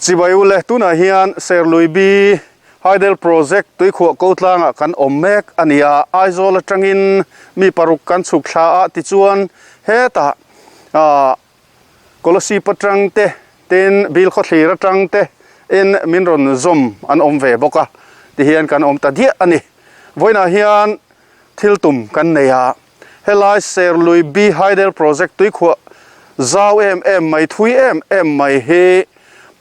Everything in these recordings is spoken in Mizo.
Chibai u le, tunah hian Serlui B Hydel Project tuikhuah ko tlangah kan awm mek a ni a, Aizawl atangin mi paruk kan chhuk thla a, tichuan hetah ah Kolasib atang te tin Bilkhawthlir atang te in min rawn zawm an awm ve bawk a, tihian kan awm ta diah a ni. Vawiinah hian thil tum kan nei a. Helai Serlui B Hydel Project tuikhuah zau em em mai, thui em em mai hi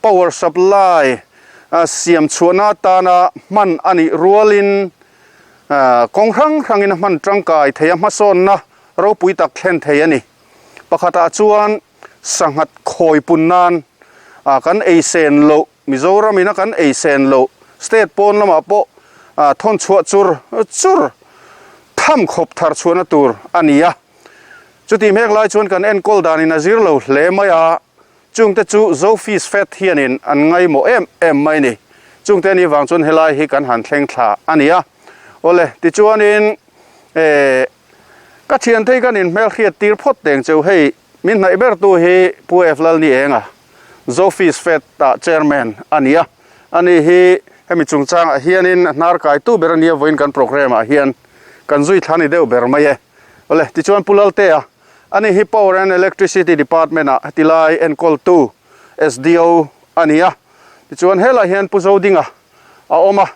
power supply siam chhuahna atana hman a nih rualin kawng hrang hrangin a hman tangkai thei a, hmasawnna ropui tak thlen thei a ni. Pakhatah chuan sanghat khawi pun nan kan ei sen loh Mizoram in a kan ei sen loh state pawn lamah pawh thawn chhuah chur chur tham khawp thar chhuahna tur a ni a. Chutih hmek lai chuan kan enkawl danin a zir lo hle mai a, chungte chu Zofish Fed hianin an ngaimawh em em mai a ni. Chungte anih vang chuan helai hi kan han thleng thla a ni a. Awle, tichuanin ka thiante hi kan inhmelhriat tir phawt teng cheu hei min hnaih bertu hi Pu F Lalnienga. Zofish Fed ah Chairman a ni a, ani hi hemi chungchangah hianin a hnar kaitu ber a nia vawiin kan programme ah hian kan zui thla ni deuh ber mai e. Awle, tichuan Pu Laltea, ani hi Power and Electricity Department ah heti lai enkawltu SDO a ni a, tichuan helaiah hian Pu Zodinga a awm a,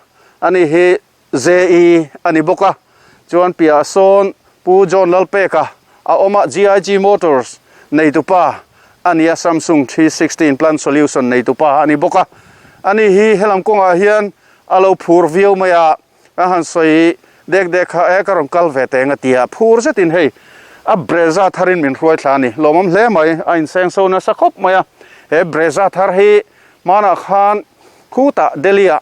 ani hi JE a ni bawk a, chuan piahah sawn Pu John Lalpeka a awm a, GIG Motors neitupa a ni a, Samsung 316 Plant Solution neitupa a ni bawk a. Ani hi helam kawngah hian a lo phur viau mai a, a han sawi dek dek kha e ka rawn kal ve teng a ti a, phur zetin hei a Brezza tharin min hruai thla a ni, lawmawm hle mai, a insengso nasa khawp mai a, he Brezza thar hi hmanah khan khutah Delhi-ah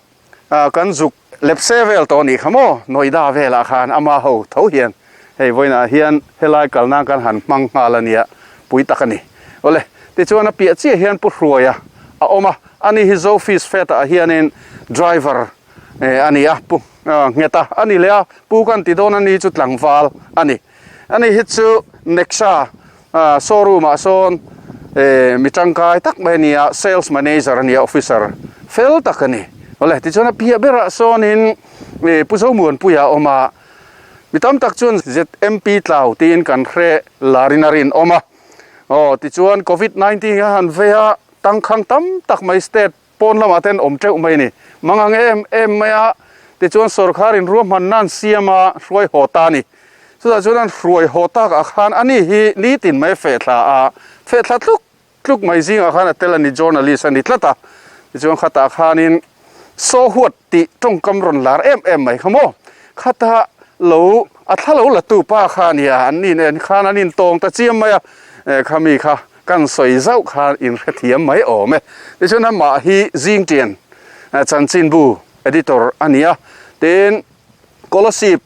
Kan zuk lepse vel tawh anih kha maw? Noida velah khan ama ho tho hian hei vawiinah hian helai kal nan kan han hmang nghal a nia, pui tak a ni. Awle, tichuan a piah chiah hian Pu Hruaia a awm a, ani hi Zofish Fed-ah hianin driver a ni a, Pu Ngheta a ni leh a, Pu kan ti dawn a ni chu tlangval a ni. Ani hi chu Nexa showroom ah sawn mi tangkai tak mai a ni a, sales manager a ni a, officer fel tak a ni. Awle tichuan a piah berah sawnin Pu Zomuanpuia a awm a, mi tam tak chuan ZMP Tlau tiin kan hre larin a rinawm a. Aw tichuan Covid 19 a han vei a, tangkhang tam tak mai state Pawn lamah te an awm teuh mai a ni. Mangang em em mai a, tichuan sawrkharin ruahmanna an siam a, hruai haw ta a ni. Chutah chuan an hruai haw takah khan ani hi nitin mai feh thla a, feh thla tluk tluk mai zingah khan a tel a ni, journalist a ni tlat a. Tichuan khatah khanin saw huat tih tawngkam rawn lar em em mai kha maw? Khata lo a thla lo la tu pa kha a nia, an ni nen khan an intawng ta chiam mai a, khami kha Kan sawi zauh khan in hrethiam mai awm e. Tichuan amah hi Zingtian chanchinbu editor a ni a, tin Kolasib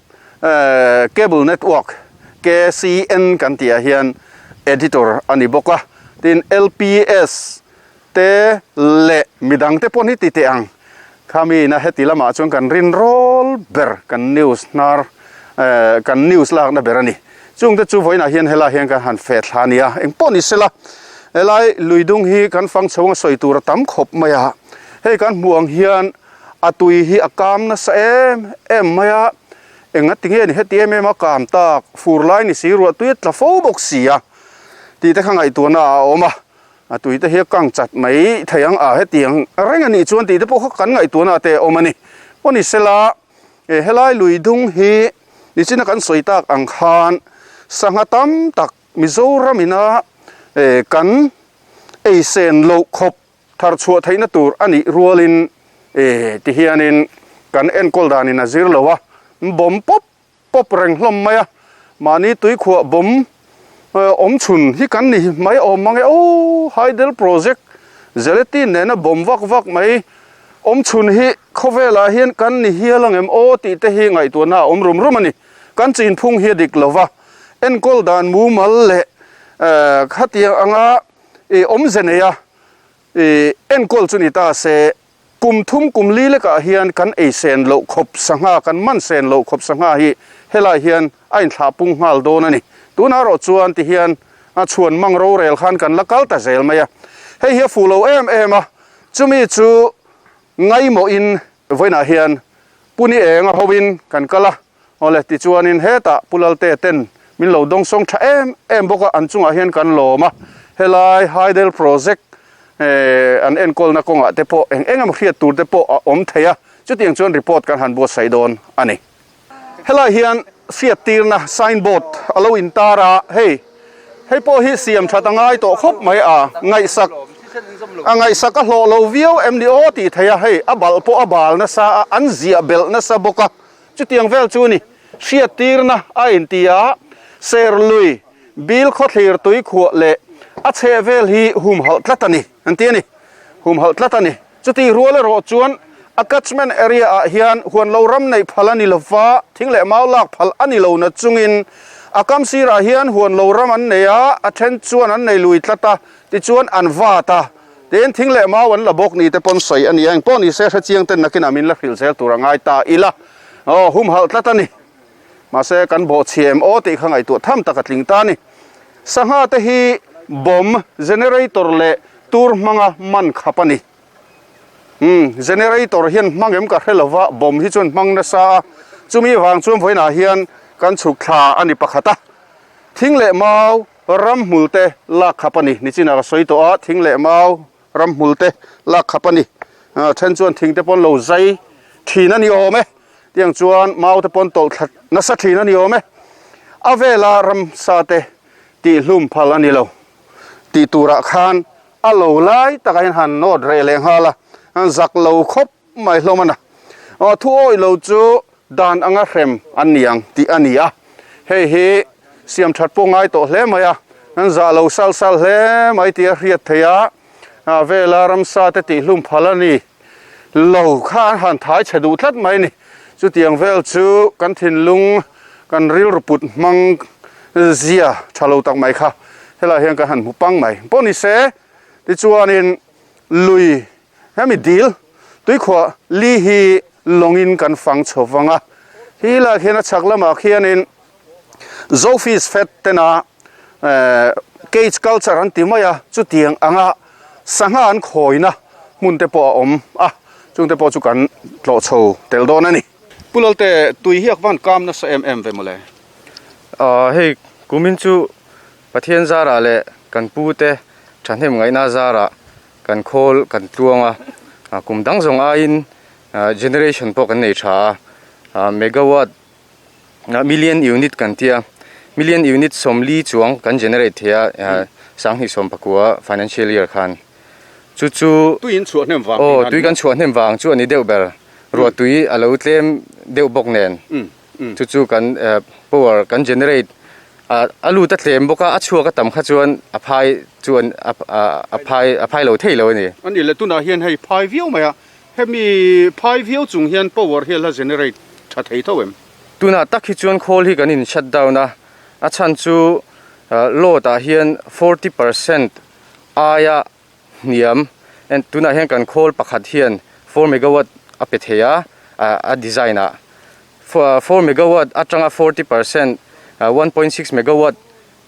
Cable Network, KCN kan tih ah hian editor a ni bawk a, tin LPS te leh midang te pawh ni ti teh ang. Khami ina heti lamah chuan kan rinrawl ber kan news hnar kan news lakna ber a ni. Chungte chu vawiinah hian helaiah hian kan han feh thla a ni a, eng pawh ni sela helai lui dung hi kan fang chho anga sawi tur a tam khawp mai a, hei kan hmuh ang hian a tui hi a kam nasa em em mai a, enga tinge ni heti em em a kam tak fur lai ni si ruah tui a tla fo bawk si a tih te kha ngaihtuahna a awm a. A tui te hi a kang chat mai thei ang a, hetiang reng a nih chuan tih te pawh kha kan ngaihtuahna te a awm a ni. Pawh ni sela, he helai lui dung hi nichina kan sawi tak ang khan sangha tam tak Mizoram ina kan ei sen loh khawp thar chhuah theihna tur a nih rualin ti hianin kan enkawl danin a zir lo a, bawm pawp pawp reng hlawm mai a, mahni tuikhuah bawm awm chhun hi kan ni mai awm mang e aw, hydel project gelatin nena bawm vak vak mai awm chhun hi khawvelah hian kan ni hial ang em aw tih te hi ngaihtuahna a awm rum rum a ni, kan chinphung hi a dik lo va, enkawl dan mumal leh khatiang anga awmze neia enkawl chu ni ta se. Kum thum kum li lekah hian kan ei sen loh khawp sangha, kan man sen loh khawp sangha hi helai hian a inthlah pung nghal dawn a ni. Tunah erawh chuan ti hian a chhuan mang rorel khan kan la kal ta zel mai a. Hei hi a fuh lo em em a, Chumi chu ngaimawhin vawiinah hian Pu Ni Enga hoin kan kal a, awle tichuanin hetah Pu Lalte ten min lo dawngsawng tha em em bawk a, an chungah hian kan lawm a, helai Hydel Project an enkawlna kawngah te pawh eng eng emaw hriat tur te pawh a awm thei a, chutiang chuan report kan han buatsaih dawn a ni. Helai hian hriattirna sign board a lo intar a, hei hei pawh hi siam that a ngai tawh khawp mai a, ngaihsak a ngaihsak a hlawh lo viau em ni aw tih theih a, hei a balh pawh a bal nasa a, an ziah belh nasa bawk a, chutiang vel chu ni hriattirna a inti a, Serlui bil khawthlir tuikhuah leh a chhehvel hi humhalh tlat a ni an ti a ni, humhalh tlat a ni. Chutih rual erawh chuan a catchment area ah hian huan lo ram neih phal a ni lova, thing leh mau lak phal a ni lo na chungin a kam sirah hian huan lo ram an nei a, a then chuan an nei lui tlat a, tichuan an vat a, tin thing leh mau an la bawk ni te pawn sawi a ni a, engpawh ni se hrechiang ten nakinah min la hrilh zel tur a ngai ta ila, aw humhalh tlat a ni. Mahse kan bawhchhia em aw tih kha ngaihtuah tham tak a tling ta a ni. Sangha te hi bomb, generator leh tur hmanga man khap a ni. Umm, generator hian hmang em ka hre lova, bomb hi chuan hmang nasa a, chumi vang chuan vawiinah hian kan chhuk thla a ni pakhat a. Thing leh mau ramhmul te lak khap a ni. Nichinah ka sawi tawh a, thing leh mau ramhmul te lak khap a ni. Then chuan thing te pawn lo zai thin a ni awm e. Tiang chuan mau te pawn tawlh thla nasa thin a ni awm e. A vela ramsa te tihhlum phal a ni lo. Tih turah khan a lo lai takah hian han nawt reh leh nghal a, an zak lo khawp mai hlawm a na. Aw thu awih lo chu dan anga hrem an ni ang tih a ni a, hei hi siam that pawh ngai tawh hle mai a, an zah lo sal sal hle mai tih a hriat theih a, a vela ramsa te tihhlum phal a ni lo kha an han thai chhe duh tlat mai a ni. Chutiang vel chu kan thinlung kan rilru put hmang zia tha lo tak mai kha helaiah hian kan han hmu pang mai. Pawh ni se tichuanin lui hemi dil tuikhuah li hi lawngin kan fang chho vang a, hi laiah khian a chhak lamah khianin Zofish Fed tena cage culture an ti mai a, chutiang anga sangha an khawina hmun te pawh a awm a, chungte pawh chu kan tlawh chho tel dawn a ni. Pu Lalte, tui hi a van kam nasa em em ve mawle? Aw hei, kumin chu Pathian zarah leh kan pu te thahnem ngaihna zarah kan khawl kan tluang a, kum dang zawng aiin generation pawh kan nei tha a, megawatt Million unit kan tia, million unit 40 chuang kan generate thei a 2019 financial year khan. Chu chu Tui in chhuah hnem vang aw tui kan chhuah hnem vang chu a ni deuh ber. Ruah tui a lo tlem deuh bawk nen. Chu chu kan power kan generate a lut a tlem bawk a, a chhuak a tam kha chuan a phai chu a phai a phai lo thei lo a ni. A ni le tunah hian hei phai viau mai a, Hemi phai viau chung hian power hi a la generate tha thei tho em? Tunah tak hi chuan khawl hi kan in shut down a, a chhan chu load ah hian 40% aia hniam en tunah hian kan khawl pakhat hian 4 megawatt a pe thei a, a design ah 4 megawatt atanga 40% 1.6 megawatt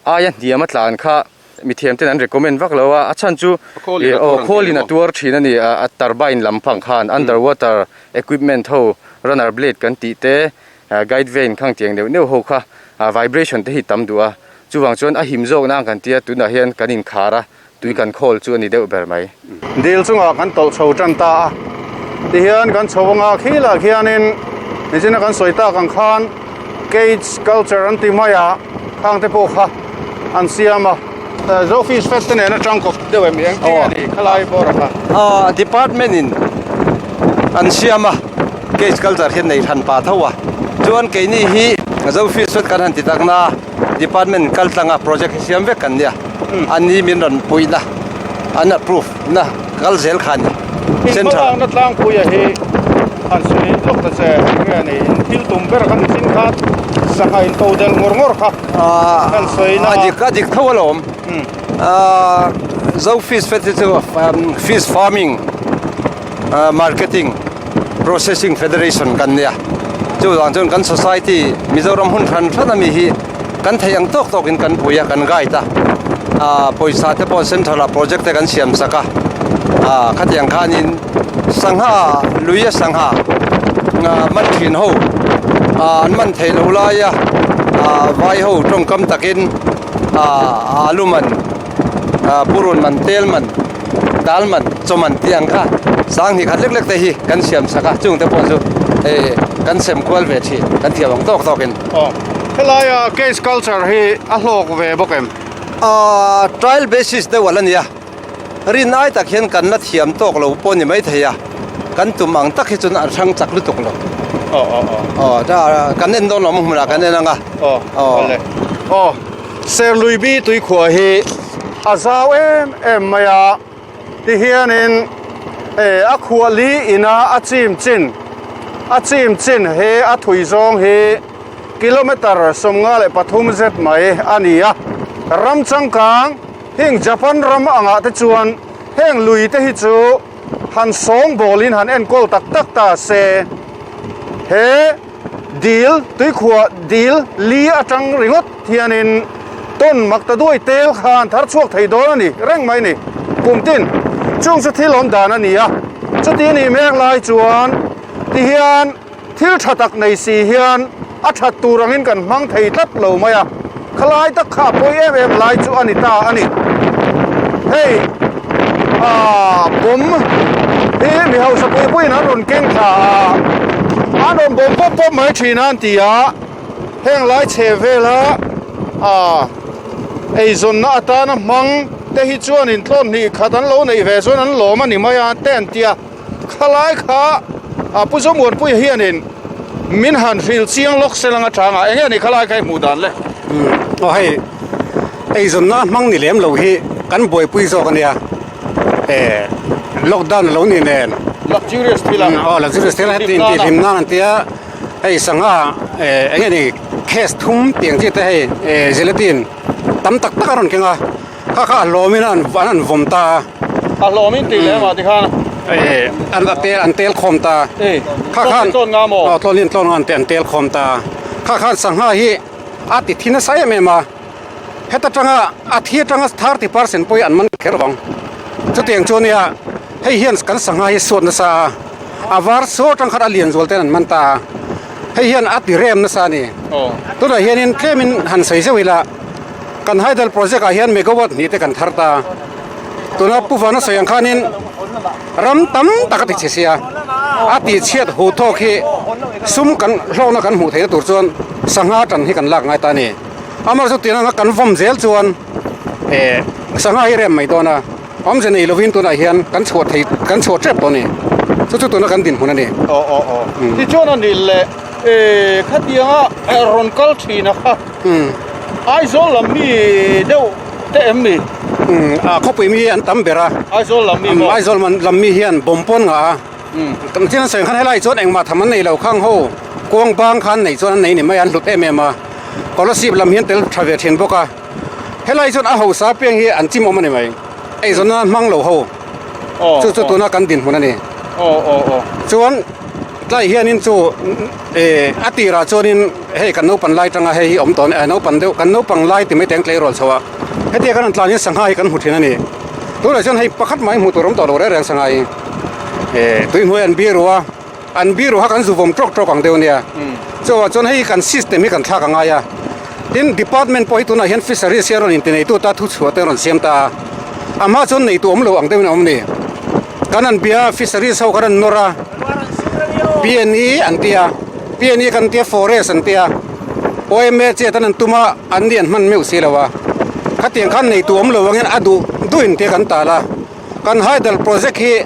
Aia hniam a tlan kha mithiam ten an recommend vak lo a, a chhan chu aw khawl in a tuar thin a ni a turbine lam phang khan underwater equipment ho runner blade kan tih te guide vane khang tiang neuh neuh ho kha vibration te hi tam duh a, chuvang chuan a him zawk nan kan tia tunah hian kan inkhar a tui kan khawl chu a ni deuh ber mai. Dil chungah kan tawlh chho tan ta a, tihian kan chho anga khilah khianin nichina kan sawi tak ang khan cage culture an ti mai a, khang te pawh kha an siam a. Zo fish fed te nen atang kawp deuh em eng nge a ni khalai bawr a kha? Aw department in an siam a, cage culture hian nei hran pa tho a, chuan keini hi Zo fish fed kan han ti tak na department kal tlanga project hi siam vek kan nia. An ni min rawn puihna an approve na kal zel kha a ni. Central. Inhmalakna tlangpuia hi han sawi lawk ta che eng nge a ni? In thil tum ber kha nichin kha sangha in to del ngawr ngawr kha han sawi na. A dik a dik tho alawm. Zo fish fed hi chu fish farming marketing processing federation kan nia. Chuvang chuan kan society Mizoram hun hran hran ami hi Kan theih ang tawk tawkin kan pui a, kan guide a, aah pawisa te pawh central ah project te kan siam sak a, Ah khatiang khanin sangha luia sangha man thin ho ah an man theih loh laia ah vai ho tawngkam takin ah alu man ah purun man tel man dal man chaw man tih ang kha sanghnih khat lek lek te hi kan siam sak a chung te pawh chu hei kan sem kual ve thin kan thiam ang tawk tawkin. Aw helaia case culture hi a hlawk ve bawk em? Aaa trial basis deuh a la nia. Rin ai tak hian kan la thiam tawk lo pawh ni maithei a, kan tum ang tak hi chuan a hrang chak lutuk lo. Aw aw aw. Aw ta kan en dawn lo ang hmunah kan en ang a. Aw aw le. Aw Serluibi tuikhuah hi a zau em em mai a, tihianin eh a khuah li ina a chim chin a chim chin hi a thui zawng hi kilometer 53 zet mai a ni a, ram changkang Heng Japan ram angah te chuan heng lui te hi chu han sawngbawlin han enkawl tak tak ta se. He dil, tuikhuah dil li atang ringawt hianin tawn mak ta duai tel kha an thar chhuak thei dawn a ni reng mai ni. Kum tin chung chu thil awm dan a ni a, chuti a nih mek lai chuan tihian Thil tha tak nei si hian a that tur angin kan hmang thei tlat lo mai a, khalai tak kha a pawi em em lai chu a ni ta a ni. Hei aaa bawm hi mi hausa pui puiin an rawn keng thla a, an rawn bawm pawp pawp mai thin a an ti a, heng lai chhe vela aaa eizawnna atana hmang te hi chuanin tlawn hnih khat an lo neih ve chuan an lawm a ni mai a te an ti a. Khalai kha a Pu Zomuanpuia hianin min han hril chiang lawk se lang atanga eng nge ni khalai kha i hmuh dan le? Umm aw hei eizawnna hmang ni lem lo hi kan buaipui zawk ania eh lockdown a lo ni nen Luxurious thil a aw luxurious thil a heti intihhlim nan an tia hei sangha eh eng nge ni case thum tih ang chi te hei eh gelatin tam tak tak a rawn keng a. Kha kha a hlawmin an an vawm ta a. A hlawmin tih leh mah tikhan. Eh an a tel an tel khawm ta. Eh kha khan tlawn nga maw? Aw tlawn in tlawn nga an an tel khawm ta. Kha khan sangha hi a ti thi nasa em em a. Heta tanga a thi atanga 30% pawh hi an man kher vang. Chutiang chu ania hei hian kan sangha hi suat nasa a. A var saw atang khan a lian zual ten an man ta a. Hei hian a ti rem nasa a ni. Tunah hianin tlemin han sawi zeuh ila. Kan hydel project ah hian megawatt hnih te kan thar ta. Tuna Pu Vana sawi ang khanin ram tam tak a ti chhe sia. A tih chhiat hu thawk hi sum kan hlawkna kan hmuh theihna tur chuan sangha tan hi kan lak ngai ta a ni. Amaherawhchu chu tiang anga kan vawm zel chuan eh sangha hi rem mai dawn a. Awmze nei lovin tunah hian kan chhuah thei kan chhuah tep tawh a ni. Chu chu tuna kan dinhmun a ni. Aw aw aw. Tichuan a ni le eh khatianga rawn kal thin a kha. Aizawl lam mi deuh te em ni? A khawpui mi hi an tam ber a. Aizawl lam mi maw? Aizawl lam mi hian bawm pawn ngah a. Kan thil an sawi ang khan helai chuan engmah tham an nei lo khang ho kuang bang khan nei chuan an nei ni mai a an hlut em em a. Kolasib lam hian tel tha ve thin bawk a. Helai chuan a hausa piang hi an chim awm a ni mai. Eizawn nan hmang lo ho. Chu chu tuna kan dinhmun a ni. Chuan tlai hianin chu eh a tirah chuanin hei kan naupang lai tanga hei hi awm tawh a ni naupang deuh kan naupang lai ti mai teng tleirawl chho a hetia kan rawn tlan hian sangha hi kan hmu thin a ni. Tunah chuan hei pakhat mai hmuh tur awm tawh lo reng reng sangha hi eh tuihnuai an biru a. An biru kha kan zu vawm tawk tawk ang deuh ania. Chuvang chuan hei kan system hi kan thlak a ngai a. Tin, department pawh hi tunah hian fisheries hi a rawn intineitu ta thuchhuah te a rawn siam ta a. A hma chuan neitu awm lo ang deuhin a awm a ni. Kan an bia fisheries ho kha an nawr a, PNE an ti a, PNE kan tia forest an ti a, OMA chet an an tum a, an ni an hman meuh si lo a. Khatiang khan neitu awm lo angin a duh duhin tia kan tal a. Kan hydel project hi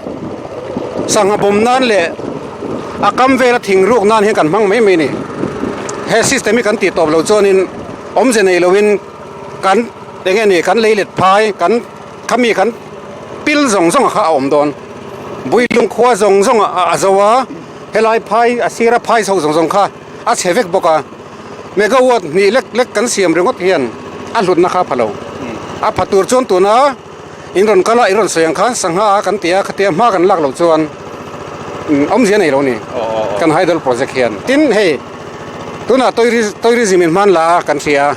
sangha bawm nan leh a kam vela thing ruk nan hian kan hmang mai mai a ni. He system hi kan tih tawp loh chuanin awmze nei loin kan eng nge ni kan lei let phai kan khami kan pil zawng zawng kha a awm dawn. Builung khua zawng zawng a zo a, helai phai a sira phai chho zawng zawng kha a chhe vek bawk a. Megawatt hnih lek lek kan siam ringawt hian a hlutna kha a pha lo. A pha tur chuan tuna. In rawn kal a, in rawn sawi ang khan sangha a kan ti a, khatia hma kan lak loh chuan awmzia nei lo ni kan hydel project hian. Tin hei tunah tourism in hman la a kan hria a,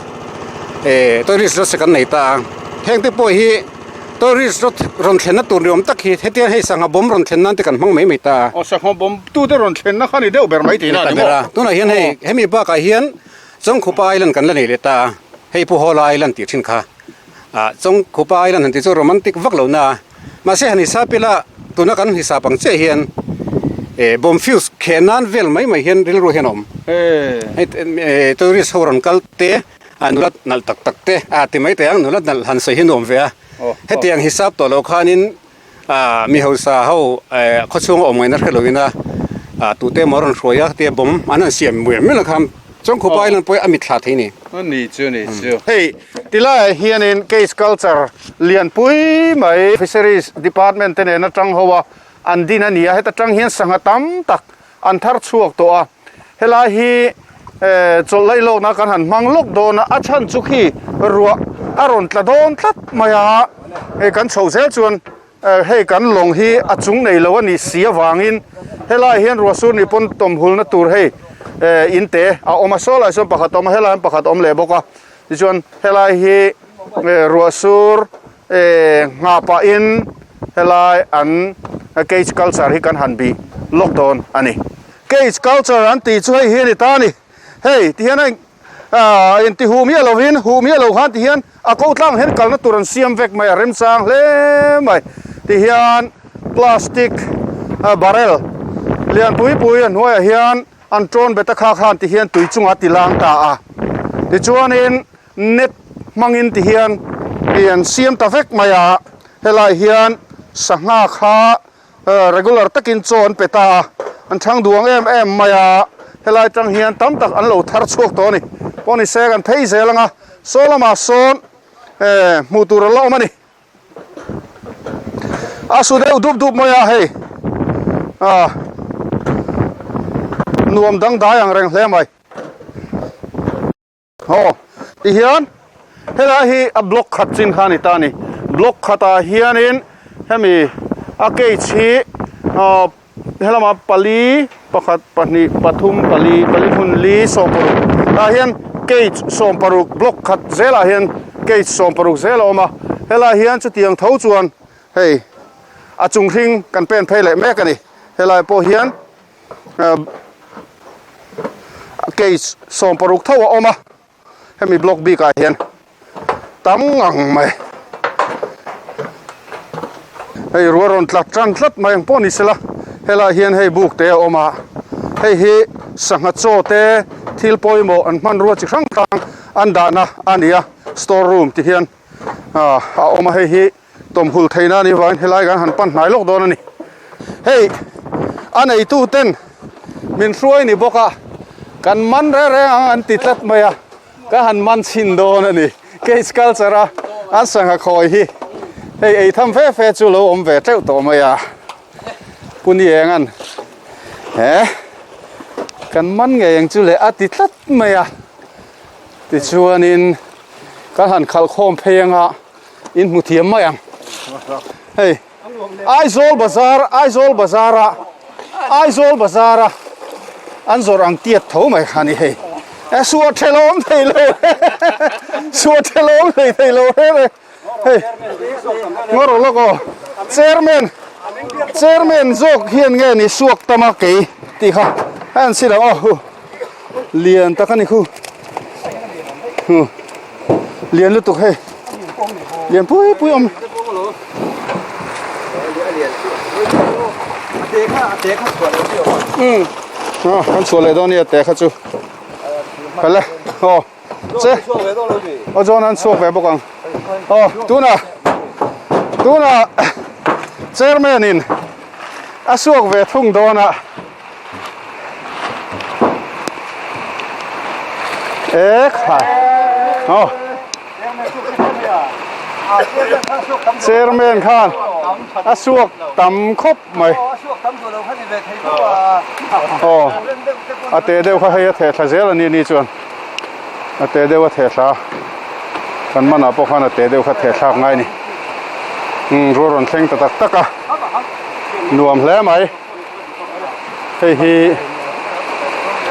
eh tourist lodge kan nei ta a, heng te pawh hi. Tourist rawn thlenna tur ni awm tak hi hetiang hei sangha bawm rawn thlen nan te kan hmang mai mai ta a. Aw sangha bawm tute rawn thlenna kha ni deuh ber mai tihna a ni maw? Tunah hian hei hemi bakah hian Chawngkhupa Island kan la nei leh ta a, hei Pu Hawla Island tih thin kha. Ah Chawngkhupa Island han tih chu romantic vak lo na a, mahse han hisap ila tuna kan hisap ang chiah hian eh bawm fuse kheh nan vel mai mai hian rilru hian a awm. Hei tourist ho rawn kal te. A nula nalh tak tak te a ti mai teh ang nula nalh han sawi hi nuam ve a hetiang hisap tawh loh khanin ah mi hausa ho eh khawchhunga awm ngaihna hre loin a ah tute emaw a rawn hruai a tia bawm an han siam muem muem ang khan Chawngkhupa Island pawh hi a mitthla thei a ni. A ni chu ni chu. Hei tilaiah hianin case culture lianpui mai Fisheries Department te nen atang ho a an din a ni a heta tang hian sangha tam tak an thar chhuak tawh a, helai hi chawlh laih lawkna kan han hmang lawk dawn a, a chhan chu khi ruah a rawn tla dawn tlat mai a, hei kan chhoh zel chuan hei kan lawng hi a chung nei lo a nih si avangin helai hian ruah sur ni pawn tawmhulna tur hei in te a awm a, saw lai sawn pakhat a awm a, helai hian pakhat a awm leh bawk a, tichuan helai hi ruah sur Nghah pahin helai an cage culture hi kan han bih lawk dawn a ni. Cage culture an tih chu hei hi a ni ta a ni. Hei ti hian a inti huh miah lovin huh miah lo khan ti hian a ko tlang hian kalna tur an siam vek mai a remchang hle mai. Ti hian plastic barrel lian pui pui a hnuaiah hian an tawn bet a kha khan ti hian tui chungah a ti lang ta a. Tichuanin Net hmangin ti hian ih an siam ta vek mai a, helai hian sangha kha regular takin chaw an pe ta a, an chhang duang em em mai a, helai tang hian tam tak an lo thar chhuak tawh a ni. Pawh ni se kan phei zel ang a, saw lamah sawn hmuh tur a la awm a ni. A su deuh dup dup mai a hei, nuam dangdai ang reng hle mai. Aw tihian helai hi a block khat chin kha a ni ta a ni block khatah hianin hemi a cage hi aw helama pali pakhat pahnih pathum pali pali hmun li sawmparuk tah hian cage sawmparuk block khat zelah hian cage sawmparuk zel a awm a helai hian chutiang tho chuan hei a chung hring kan pen phei leh mek a ni helai pawh hian. Cage 16 tho a awm a hemi block bik ah hian tam ngang mai hei ruah rawn tla tan tlat mai ang pawh ni sela helai hian hei buk te a awm a hei hi sangha chaw te thil pawimawh an hmanrua chi hrang hrang an dahna a ni a store room ti hian ah a awm a hei hi. Tawmhul theihna a nih vangin helai kan han pan hnai lawk dawn a ni. Hei a neitu ten min hruai ni bawk a, kan man reng reng ang an ti tlat mai a, ka han man chhin dawn a ni. Cage culture a an sangha khawi hi hei ei tham fe fe chu lo awm ve teuh tawh mai a. Pu Nienga'n he kan man ngei ang chu le a ti tlat mai a, tichuanin kan han khalh khawm phei anga. In hmu thiam mai ang. Hei Aizawl bazar Aizawl bazar a Aizawl bazar a an zawrh ang tiat tho mai kha ni hei. E suah thelawm thei lo suah thelawm hlei thei lo reng reng. Hei ngawr lawk aw chairman chairman zawk hian nge ni suak tam a kei tih kha a an si lo aw hu lian tak a ni khu. Hu. Lian lutuk hei lian pui pui awm um ah kan chhuah leh dawn nia te kha chu kale aw che aw zawn an chhuak ve bawk ang aw tuna tuna chairman in a suak ve thung dawn a E khai aw chairman khan a suak tam khawp mai aw a te deuh kha hei a theh thla zel a ni ni chuan a te deuh a theh thla kan manah pawh khan a te deuh kha theh thlak ngai a ni umm rual rawn thleng ta tak tak a nuam hle mai. Hei hi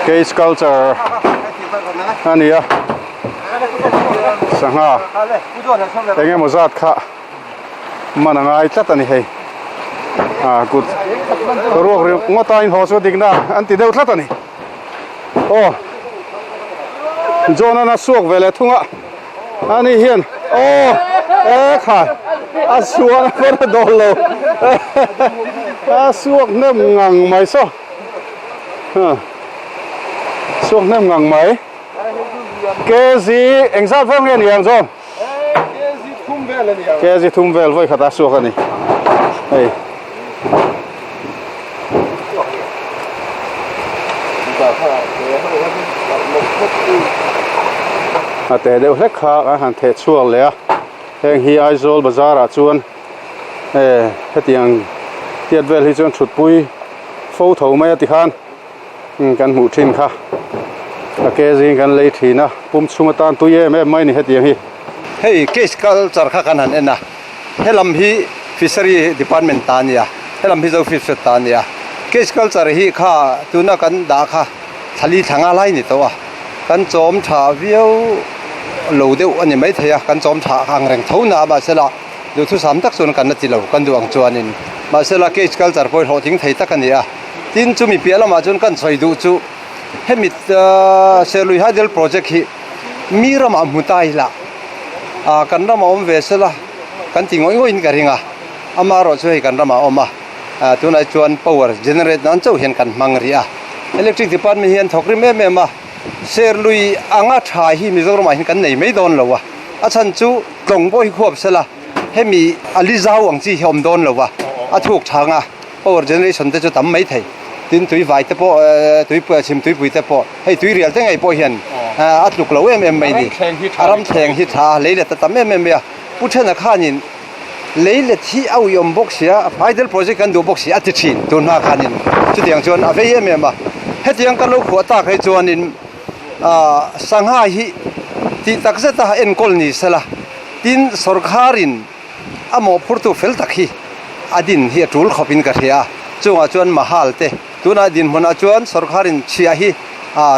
cage culture a ni a sangha eng emaw zat kha. Man a ngai tlat a ni hei. Ah kut ruak ri ngawt a inhaw chu a dik na an ti deuh tlat a ni. Aw John-a'n a suak ve leh thung a, ani hian aw e khai a suan a pawn a dawl lo a suak hnem ngang mai saw suak hnem ngang mai kg engzat vel nge ni ang John? Kg thum vel vawi khat a suak a ni hei. A te deuh hlek kha an han theh chhuak leh a heng hi Aizawl bazar ah chuan eh hetiang tiat vel hi chuan thutpui fo tho mai a tikhan kan hmuh thin kha a ke zing kan lei thin a pum chhung atan tui em em mai a ni hetiang hi. Hei case culture kha kan han en a, helam hi fishery department ta a nia, helam hi zo fish ta a nia. Case culture hi kha tuna kan dah kha thlali thla nga lai ni tawh a, kan chawm tha viau lo deuh a ni maithei a, kan chawm tha ang reng tho na a mahsela duhthusam tak chuan kan la ti lo kan duh ang chuanin mahsela case culture pawh hi hlawhtling thei tak a ni a. Tin chumi piah lamah chuan kan sawi duh chu hemi Serlui Hydel Project hi mi ramah hmu ta ila ah kan ramah awm ve sela kan ti ngawih ngawih in ka ring a, amaherawh chu hei kan ramah a awm a, ah tunah chuan power generate nan chauh hian kan hmang rih a, electric department hian thawk rim em em a, Serlui anga tha hi Mizoramah hian kan nei mai dawn lo a, a chhan chu tlawng pawh hi khuap sela hemi a li zau ang chi hi a awm dawn lo a, a thuk thang a. Power generation te chu tam mai thei. Tin tui vai te pawh tui chhim tuipui te pawh hei tui rial te ngei pawh hian a tluk lo em em mai ni. A ram thleng hi tha a lei let a tam em em mai a. Pu Thena khanin lei let hi a uiawm bawk sia hydel project kan duh bawk si a ti thin tun hma khanin chutiang chuan a vei em em a. Hetiang kan lo khuah tak hi chuanin sangha hi tih tak zet a enkawl ni sela tin sawrkharin A mawhphurtu fel tak hi a din hi a tul khawpin ka hria a, chungah chuan Mahal te tunah dinhmunah chuan sawrkharin chhiah hi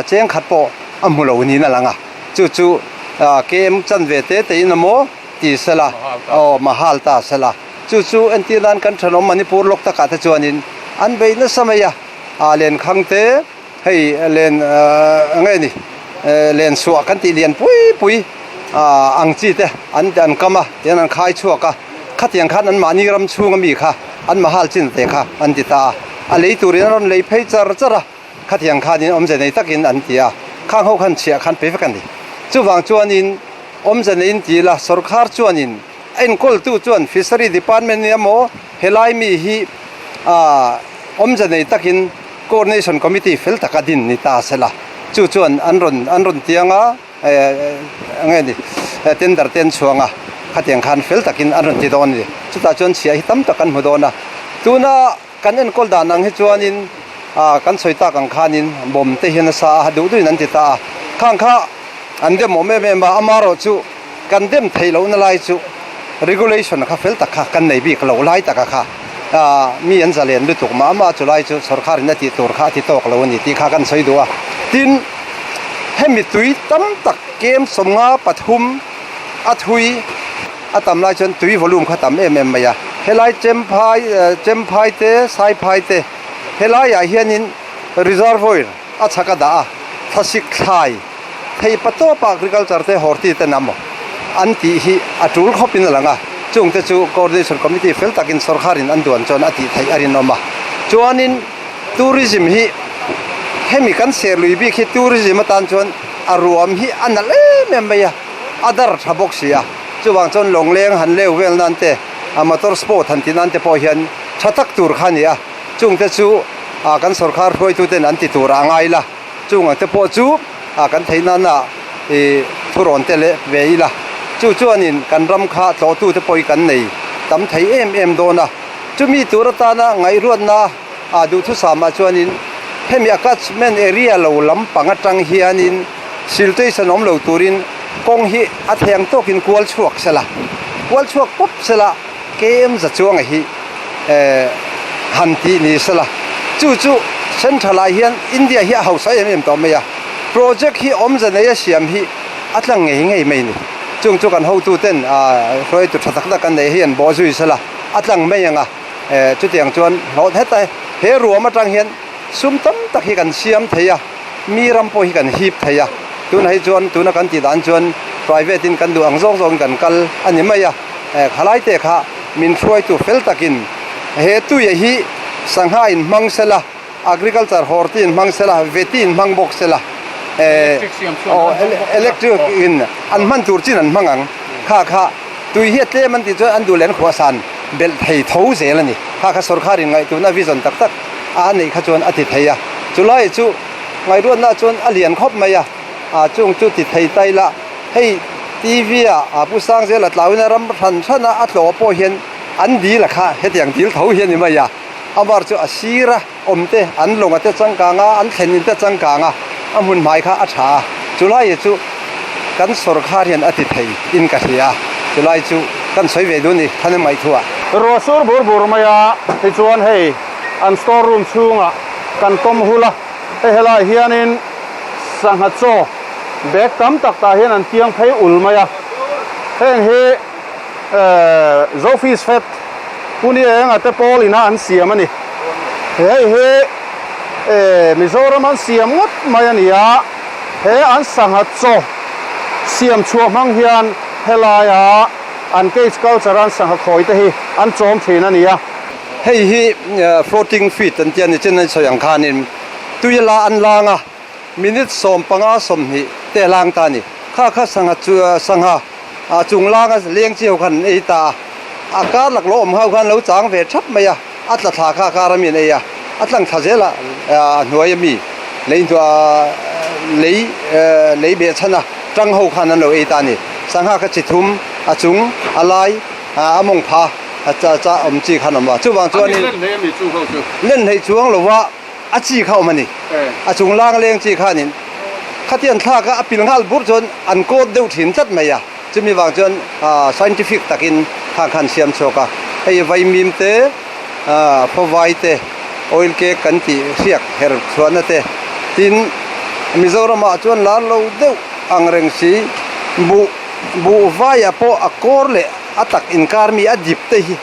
cheng khat pawh a hmu lo niin a lang a, chu chu KM chanve te tein a maw ti sela, aw Mahal ta sela, chu chu entir nan kan thenawm Manipur lawk takah te chuanin an beih nasa mai a, lenkhang te Hei len nge ni len suah kan tih lian pui pui ang chi te an an kam a tian an khai chhuak a khatiang khan an mahni ram chhung ami kha an mahal chin te kha an ti ta a a lei turin an rawn lei phei char char a khatiang khanin awmze nei takin an ti a khang ho khan chhiah khan pe vek a ni chuvang chuanin awmze neiin ti ila sawrkhar chuanin a enkawltu chuan fishery department nia maw helai mi hi awmze nei takin Coordination Committee fel taka din ni ta sela, chu chuan an rawn an rawn tiang a, eng nge ni, tender te an chhuang a, khatiang khan fel takin an rawn ti dawn a ni. Chutah chuan chhia hi tam tak kan hmu dawn a, tuna kan enkawl dan ang hi chuanin kan sawi tak ang khanin bomb te hian a sa a, duh duhin an ti ta a, khang kha an dem awm em em a, amaherawh chu kan dem theih lohna lai chu regulation kha fel tak kha kan nei bik lo lai taka kha. Mi an zalen lutuk mah mah chu lai chu sawrkharin a tih tur kha a ti tawk lo a ni tih kha kan sawi duh a. Tin, hemi tui tam tak kem 53 a thui a tam lai chuan tui volume kha tam em em mai a. Helai Chemphai Chemphai te Saiphai te helaiah hianin reservoir a chhak a dah a, thlasik thlai thei patawpa agriculture te horti ten a maw an tih hi a tul khawpin a lang a, chungte chu coordination committee fel takin sawrkharin an duan chuan a tih theih a rinawm a. Chuanin tourism hi hemi kan ser lui bik hi tourism atan chuan a ruam hi a nalh em em mai a, a dar tha bawk si a, chuvang chuan lawngleng han leu vel nan te, a motor sport han ti nan te pawh hian tha tak tur kha a ni a, chungte chu kan sawrkhar hruaituten an ti tur a ngai la. Chung ang te pawh chu kan theih nana i thurawn te leh ve ila. Chu chuanin kan ram kha tlawhtu te pawh hi kan nei tam thei em em dawn a. Chumi tur atana ngaihruatna a duhthusamah chuanin hemi a catchment area lo lampang atang hianin siltation awm lo turin kawng hi a theng tawkin kual chhuak sela, kual chhuak pawp sela KM za chuanga hi han tih ni sela, chu chu Central ah hian India hi a hausa em em tawh mai a, project hi awmze nei a siam hi a tlang ngei ngei mai a ni. Chung chu kan hotu ten hruaitu tha tak tak kan neih hi an bawh zui sela a tlang mai ang a, chutiang chuan hlawh heta he ruam atang hian sum tam tak hi kan siam thei a, mi ram pawh hi kan hip thei a, tunah hi chuan tuna kan tih dan chuan private in kan duh ang zawng zawngin kan kal a ni mai a, khalai te kha min hruaitu fel takin he tuia hi sangha in hmang sela. Agriculture horti in hmang sela, veti in hmang bawk sela, electric in an hman tur chin an hmang ang. Kha kha tui hi a tlem an tih chuan an duh leh an khuahsan belh thei tho zel a ni. Kha kha sorkar in ngaihtuahna vision tak tak a neih kha chuan a ti thei a. Chulai chu ngaihruatna chuan a lian khawp mai a, chung chu ti thei ta ila hei TV ah Pu Sangzela tlauina ram hran hran a a tlawh pawh hian an dil a kha hetiang dil tho hi a ni mai a. A var chu a sir a, awm te, an lawng a te changkang a, an thlen in te changkang a, a hmun hmai kha a tha a. Chulai chu kan sawrkhar hian a ti thei in ka hria a, chulai chu kan sawi ve dun i than mai thu ah. Ruah sur bur bur mai a, tichuan hei an store room chhungah kan tawm hul a, hei helai hianin sangha chaw bag tam tak tah hian an tiang phei ul mai a, heng hi Zofish Fat Puni enga te pawl ina an siam a ni. Hei hi Mizoram an siam ngawt mai a ni a, he an sangha chaw siam chhuah hmang hian helaia an cage culture an sangha khawi te hi an chawm thin a ni a. Hei hi floating feed an tia ni chin an sawi ang khanin tui la an lang a, minute 15 20 te a lang ta a ni. Kha kha sangha chu sangha chung langa leng chi ho khan an ei ta a, a kar laklawh awm ho khan lo chang ve thap mai a, a tla thla kha kar ami an ei a, a tlang thla zel a a hnuai ami lei lei lei beh chhan a tang ho khan an lo ei ta a ni. Sangha kha chi thum a chung a lai a mawng pha a cha awm chi khan a awm a, chuvang chuanin len hlei chuang lova. A chi kha awm a ni. A chung lang leng chi khanin khatiang thlak a a pil nghal bur chuan an kawt deuh thin tlat mai a. Chumi vang chuan scientific takin khang khan siam chhuak a. Hei vaimim te, phawvai te, oil cake kan tih hriak her chhuahna te tin Mizoramah chuan lar lo deuh ang reng si buh buh vaiah pawh a kawr leh a tak inkar mi a dip te hi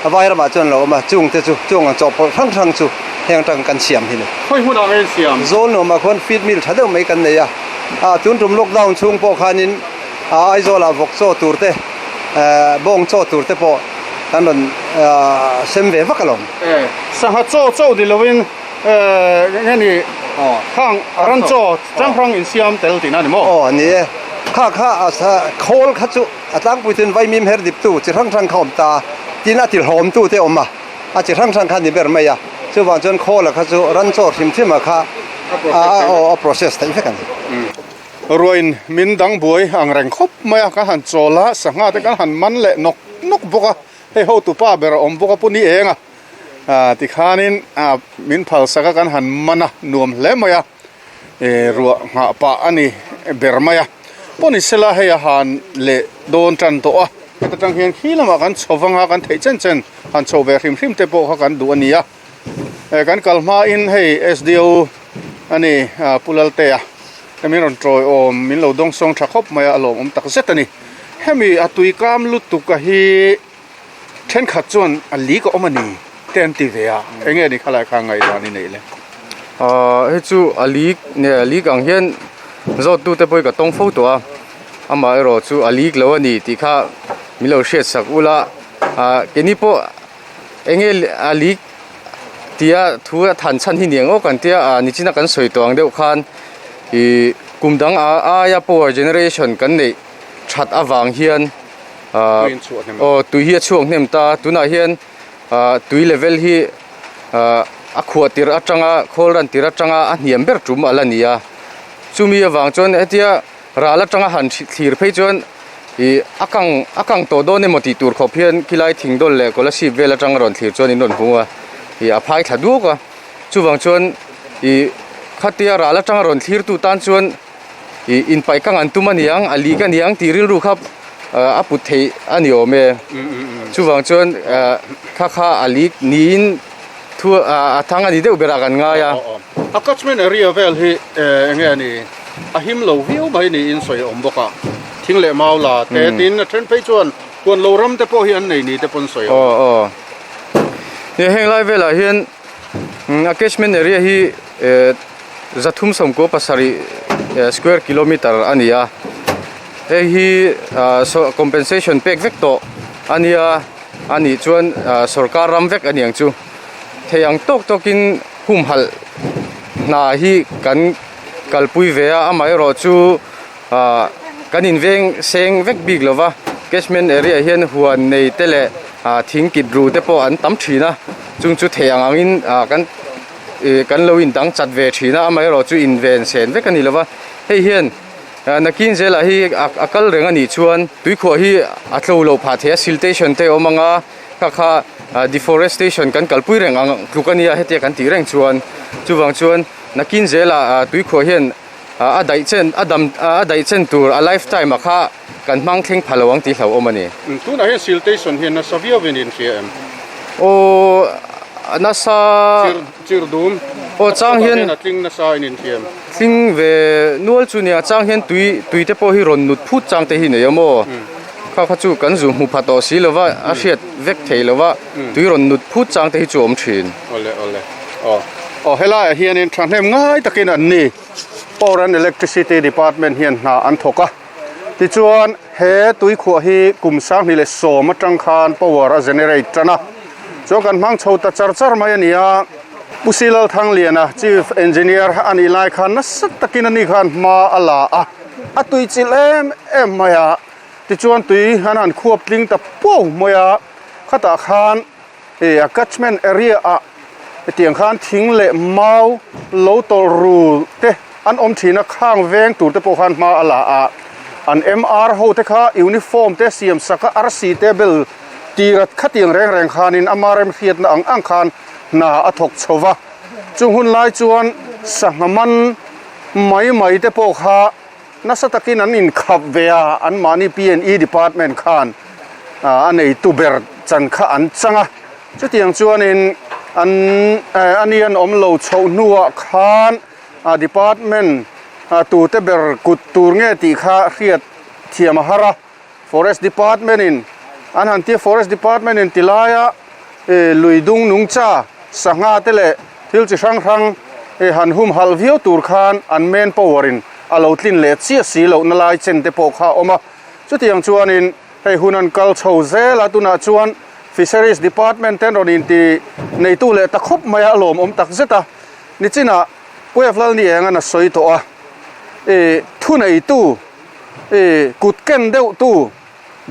A vai ramah chuan lo awm a, chung te chu chung ang chawhpawlh hrang hrang chu heng atang kan siam hi ni. Khawi hmunah nge in siam? Zawl nuamah khuan feed mill tha deuh mai kan nei a, ah tun tum lockdown chhung pawh khanin ah Aizawlah vawk chaw tur te, bawng chaw tur te pawh kan rawn sem ve vak alawm. E, sangha chaw chaw ni lovin nge ni khang ran chaw hrang hrang in siam tel tihna a ni maw? Aw ni e, kha kha khawl kha chu. A tlangpui chuan vaimim her diptu chi hrang hrang kha awm ta a, tin a tihlawmtu te awm a, a chi hrang hrang kha a ni ber mai a, chuvang chuan khawla kha chu ran chaw hrim hrim a kha a process theih vek a ni. Ruain min dang buai ang reng khawp mai a, kan han chawl a, sangha te kan han man leh nawk nawk bawk a, hei hotupa ber a awm bawk a pu ni eng a, tikhanin min phalsak a kan han man a, nuam hle mai a. Ruah nghah pah a ni ber mai a, pawh ni sela hei a han leh dawn tan tawh a, heta tang hian khi lamah kan chho vang a, kan theih chen chen han chho ve hrim hrim te pawh kha kan duh a ni a, kan kal hmain hei SDO a ni Pu Laltea te min rawn tawi awm min lo dawng sawng tha khawp mai a, a lawmawm tak zet a ni, hemi a tuikam lutuk a hi. Thenkhat chuan a li ka awm a ni te an ti ve a, enge ni khalai kha ngaihdan i neih le? Ahh hei chu a li nge a lik ang hian zawt tu te pawh hi ka tawng fo tawh a, amah erawh chu a lik lo a ni tih kha min lo hriat sak ula, ahh keini pawh enge a lik tia thu a than chhan hi ni ang aw kan tia, ahh nichina kan sawi tawh ang deuh khan ih kum dang aia power generation kan neih that avang hian. Aw tui hi a chhuak hnem ta tunah hian tui level hi a khuah tirh atanga khawl ran tirh atanga a hniam ber tum a la ni a chumi avang chuan hetia ral atanga han thlir phei chuan ih a kang a kang tawh dawn emaw tih tur khawp hian khilai thing dawl leh kolasib vel atanga rawn thlir chuan in rawn hmu a ih a phai thla duak a chuvang chuan ih khatia ral atanga rawn thlir tu tan chuan. Ih inpaih kang an tum a niang a lik a niang tih rilru kha a put theih a ni awm e chuvang chuan kha kha a lik niin thu a thang a ni deuh berah kan ngai a. A catchment area vel hi enge a ni a him lo viau mai niin sawi a awm bawk a. Thing leh mau la te tin a then phei chuan huan lo ram te pawh hi an nei ni te pawn sawi a awm. Aw aw. Nia heng lai velah hian a catchment area hi 397 square kilometer a ni a. Hei hi compensation pek vek tawh a nia a nih chuan sorkar ram vek a ni ang chu. Thei ang tawk tawkin humhalh hna hi kan kalpui ve a amaherawh chu ah kan inveng seng vek bik lo va catchment area ah hian huan nei te leh ah thing kit ru te pawh an tam thin a chung chu thei ang angin ah kan ih kan lo indang chat ve thin a amaherawh chu inven sen vek a ni lo va hei hian ah nakin zelah hi a kal reng a nih chuan tuikhuah hi a tlo loh phah thei a siltation te a awm ang a kha kha ah deforestation kan kalpui reng ang tluk a nia hetia kan tih reng chuan chuvang chuan. Nakin zelah tuikhuah hian a daih chen a dam a daih chen tur a life time ah kha kan hmang thleng pha lo ang tih hlauhawm a ni. Tunah hian siltation hian nasa viau in in hria em? Aw nasa Chir chir dum Aw chang hian a tling nasa in in hria em? Tling ve nual chu nia chang hian tui tui te pawh hi rawn nut phut chang te hi nei a maw? Kha kha chu kan zu hmu pha tawh si lova a hriat vek thei lova tui rawn nut phut chang te hi chu a awm thin. Awle awle aw aw helaiah hianin thahnem ngai takin an ni Power and Electricity Department hian hna an thawk a tichuan he tuikhuah hi kum 2010 atang khan power a generate tan a chuan kan hmang chho ta char char mai a ni a Pu Silal Thangliana Chief Engineer a nih lai khan nasa takin ani khan hma a la a a tui chilh em em mai a tichuan tui an han khuap tling ta puau mai a khatah khan Hei a catchment area ah hetiang khan thing leh mau lo tawlh ru te an awm thin a, khang veng tur te pawh khan hma a la a, an MR ho te kha uniform te siam sak a arsi te bel tir a khatiang reng reng khanin ama remhriatna ang ang khan hna a thawk chho va, chung hun lai chuan sangha man mai mai te pawh kha nasa takin an inkhap ve a, anmahni P&E department khan a neitu ber chan kha an chang a, chutiang chuanin an a ni an awm lo chhoh hnuah khan department tute ber kut tur nge tih kha hriat thiam a har a, forest department in an han tia forest department in ti laia lui dung nungcha sangha te leh thil chi hrang hrang han humhalh viau tur khan an man power in a lo tlin leh chiah si lohna lai chen te pawh kha a awm a. Chutiang chuanin hei hun an kal chho zel a, tunah chuan Fisheries Department ten rawn inti neitu leh ta khawp mai a, a lawmawm tak zet a. Nichinah Pu F Lalnienga'n a sawi tawh a, ih thuneitu, ih kut ken deuhtu,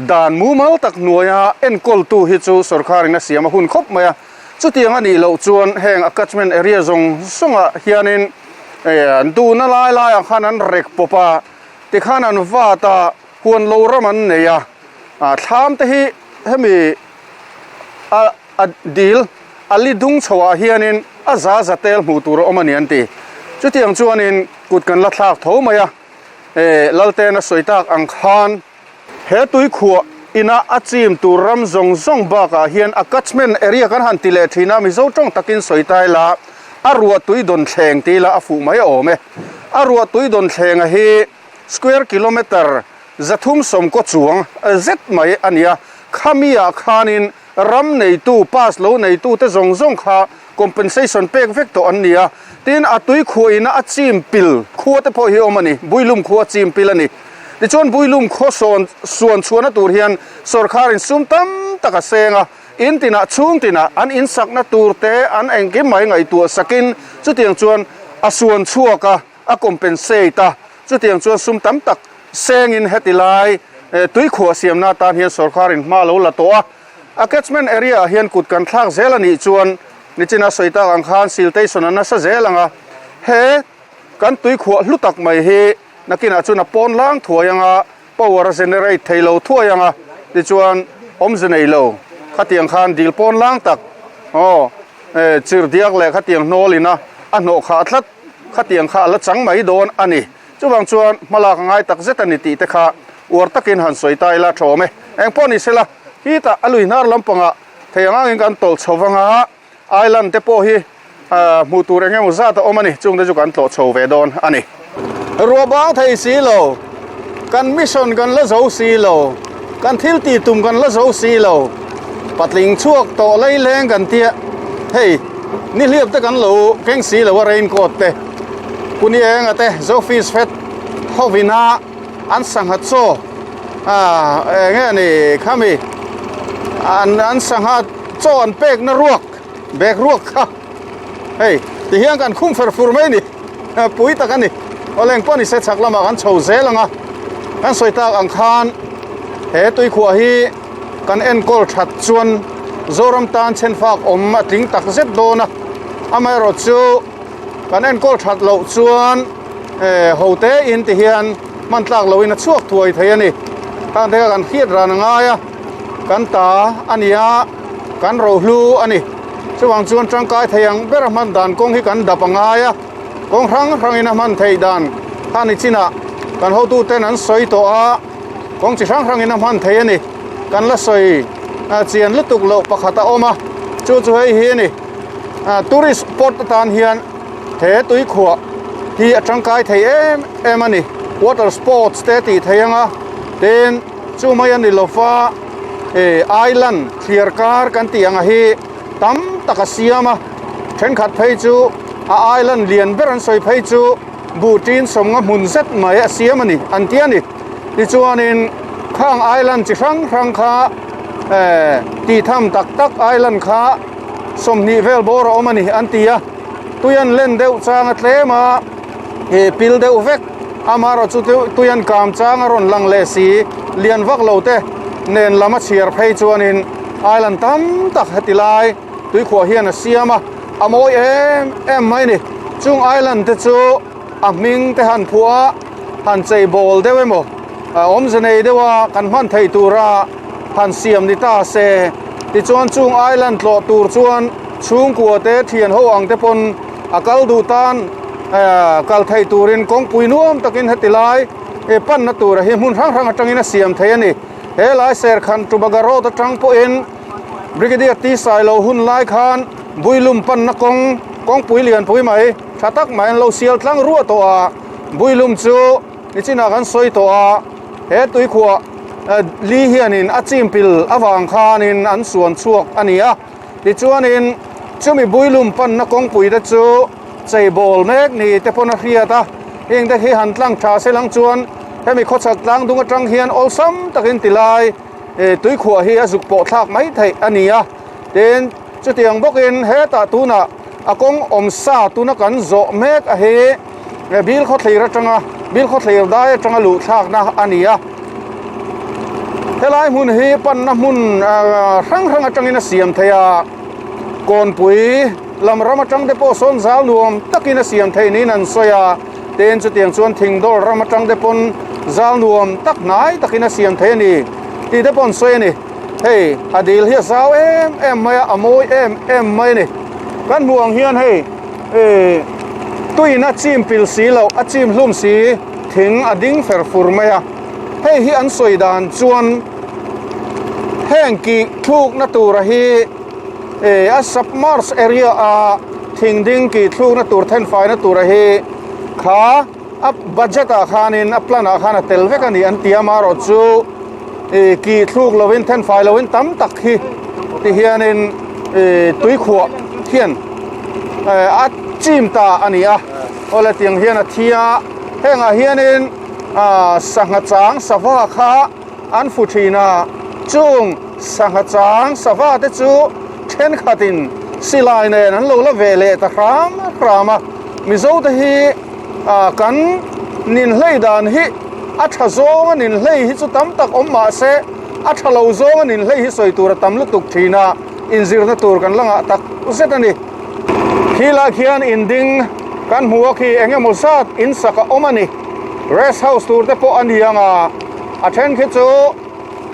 dan mumal tak hnuaia enkawltu hi chu sorkarin a siam a hun khawp mai a. Chutiang a nih loh chuan heng a catchment area zawng zawngah hianin ih an duhna lai laiah khan an rek pawp a, Tikhan an vat a, huan lo ram an nei a, thlam te hi hemi a a dil a li dung chho ah hianin a za za tel hmuh tur a awm a ni an ti. Chutiang chuanin kut kan la thlak tho mai a, eh Lalten a sawi tak ang khan he tuikhuah ina a chim tur ram zawng zawng bakah hian a catchment area kan han ti leh thin a, Mizo tawng takin sawi ta ila a ruah tui dawn thleng ti ila a fuh mai a awm e. A ruah tui dawn thlenga hi square kilometre 370 kaw chuang zet mai a ni a, khami ah khanin ram neitu, pass lo neitu te zawng zawng kha compensation pek vek tawh an ni a, tin a tui khuah ina a chim pil khua te pawh hi awm a ni, Builum khua a chim pil a ni. Tichuan Builum khaw sawn suan chhuahna tur hian sorkharin sum tam tak a seng a, in tinah chhung tinah an insakna tur te an engkim mai ngaihtuah sakin chutiang chuan a suan chhuak a, a compensate a, chutiang chuan sum tam tak sengin heti lai tuikhuah siamna atan hian sorkarin hma lo la tawh a, a catchment area ah hian kut kan thlak zel a nih chuan nichina sawi tak ang khan siltation a nasa zel ang a, he kan tuikhuah hlu tak mai hi nakinah chuan a pawn lang thuai ang a, power a generate thei lo thuai ang a, tichuan awmze nei lo khatiang khan dil pawn lang tak aw chirhdiak leh khatiang hnawl ina a hnawh khah tlat khatiang kha a la chang mai dawn a ni. Chuvang chuan hmalak a ngai tak zet a ni tih te kha uar takin han sawi ta ila thawm e. Eng pawh ni sela, hitah a lui hnar lampangah thei ang angin kan tawlh chho vang a, island te pawh hi hmuh tur eng emaw zat a awm a ni, chungte chu kan tlawh chho ve dawn a ni. Ruah bang thei si lo. Kan mission kan la zo si lo, kan thil tih tum kan la zo si lo, patling chhuak tawh lei leng kan tia, hei nihliap te kan lo keng si lo a raincoat te, Puni enga te Zofish Fed hovina an sangha chaw ah eng nge ni khami an an sangha chaw an pekna ruak bag ruak kha hei tihian kan khum fer fur mai a ni. Pui tak a ni. Awle engpawh ni se chhak lamah kan chho zel ang a, kan sawi tak ang khan he tuikhuah hi kan enkawl that chuan Zoram tan chhenfak awm a tling tak zet dawn a, amaherawh chu kan enkawl that loh chuan ho te in ti hian hman tlak loin a chhuak thuai thei a ni. Khang te kha kan hriat ran a ngai a, kan ta a ni a, kan rohlu a ni. Chuvang chuan tangkai thei ang ber a hman dan kawng hi kan dap a ngai a, kawng hrang hrangin a hman theih dan kha ni chinah kan hotuten an sawi tawh a, kawng chi hrang hrangin a hman thei a ni. Kan la sawi chian lutuk loh pakhat a awm a, chu chu hei hi a ni. Tourist spot atan hian he tuikhuah hi a tangkai thei em em a ni. Water sports te tih thei ang a, tin chu mai a ni lo va. eh island thliar kar kan tih ang a hi tam tak a siam a thenkhat phei chu a island lian ber an sawi phei chu buh tin sawmnga hmun zet mai a siam a ni an ti a ni tichuanin khang island chi hrang hrang kha eh tih tham tak tak island kha 20 vel bawr a awm a ni an ti a tui an len deuh chang a tlem a eh pil deuh vek. Amaherawhchu chu tui an kam chang a rawn lang leh si, lian vak lo te nen lam a chhiar phei chuanin island tam tak heti lai tuikhuah hian a siam a, a mawi em em mai a ni. Chung island te chu a hming te han phuah a, han chei bawl deuh emaw awmze nei deuh a kan hman theih tura han siam ni ta se. Tichuan chung island tlawh tur chuan chhungkua te thian ho ang te pawn a kal duh tan kal theih turin kawngpui nuam takin heti lai panna tura hi hmun hrang hrang atangin a siam thei a ni. He lai Serkhan Tubaga Road atang pawhin Brigadier T Sailo hun lai khan Builum panna kawng kawngpui lianpui mai tha tak mai an lo sial tlang ruah tawh a, Builum chu nichinah kan sawi tawh a, he tuikhuah li hianin a chimpil avang khanin an suan chhuak a ni a. Tichuanin chumi builum panna kawngpui te chu chei bawl mek ni te pawn a hriat a, heng te hi han tlang tha se lang chuan hemi khawchhak tlang dung atang hian awlsam takin tilai tuikhuah hi a zuk pawh thlak mai theih a ni a. Tin, chutiang bawkin hetah tunah a kawng awm sa tuna kan zawh mek a hi bil khawthlir atanga bil khawthlir dai atanga luh thlakna a ni a. Helai hmun hi panna hmun hrang hrang atangin a siam thei a, kawnpui lam ram atang te pawh sawn zal nuam takin a siam theih niin an sawi a, tin chutiang chuan thingdawr ram atang te pawn zal nuam tak hnai takin a siam thei a ni tih te pawh an sawi a ni. Hei a dil hi a zau em em mai a, a mawi em em mai a ni. Kan hmuh ang hian hei eh tuiin a chim pil si loh a chim hlum si thing a ding fer fur mai a. Hei hi an sawi dan chuan heng kih thlukna tura hi eh a submerge area a thing ding kih thlukna tur thenfaina tura hi kha a budget ah khanin a plan ah khan a tel vek a ni an ti a amaherawh chu ih kih thluk lovin thenfai lovin tam tak hi ti hianin ih tuikhuah hian eh a chim ta a ni a awle tiang hian a thi a hengah hianin ah sangha chang sava kha an fu thin a chung sangha chang sava te chu thenkhatin silai nen an lo la ve leh ta hram hram a mizo te hi ah kan ninhlei dan hi a tha zawng a ninhlei hi chu tam tak awm mah se a tha lo zawng a ninhlei hi sawi tur a tam lutuk thin a inzirna tur kan la ngah tak zet a ni. Khilai khian inding kan hmu a khi eng emaw zat insak a awm a ni. Rest house tur te pawh a ni ang a, a then khi chu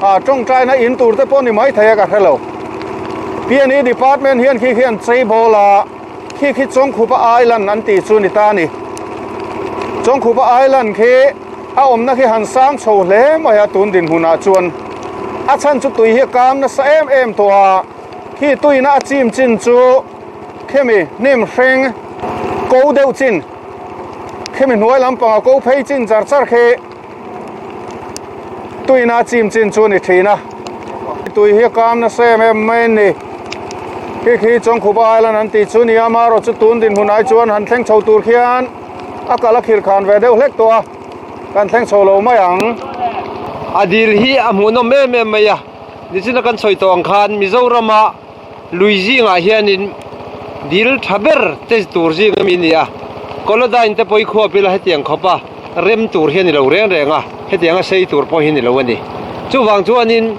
ah tawngtaina in tur te pawh a ni maithei a ka hre lo. P&E department hian khi khian chei bawl a. Khi khi Chawngkhupa Island an tih chu ni ta a ni. Chawngkhupa Island khi a awmna khi han sang chho hle mai a tun dinhmunah chuan a chhan chu tui hi a kam nasa em em tawh a, khi tuina a chim chin chu khemi hnim hreng ko deuh chin khemi hnuai lampanga ko phei chin char char khi. Tuina chim chin chu a ni thin a, tui hi a kam nasa em em mai a ni. Khi khi Chawngkhupa Island an tih chu nia, amaherawhchu tun dinhmun ai chuan han thleng chho tur khian a kal a khir khan ve deuh hlek tawh a, kan thleng chho lo mai ang. A dil hi a hmuhnawm em em mai a, nichina kan sawi tawh ang khan Mizorama lui zingah hianin dil tha ber te tur zing ami a ni a, Kolodyne te pawh i khuap ila hetiang khawp a rem tur hi a ni lo reng reng a, hetiang a sei tur pawh hi a ni lo a ni. Chuvang chuanin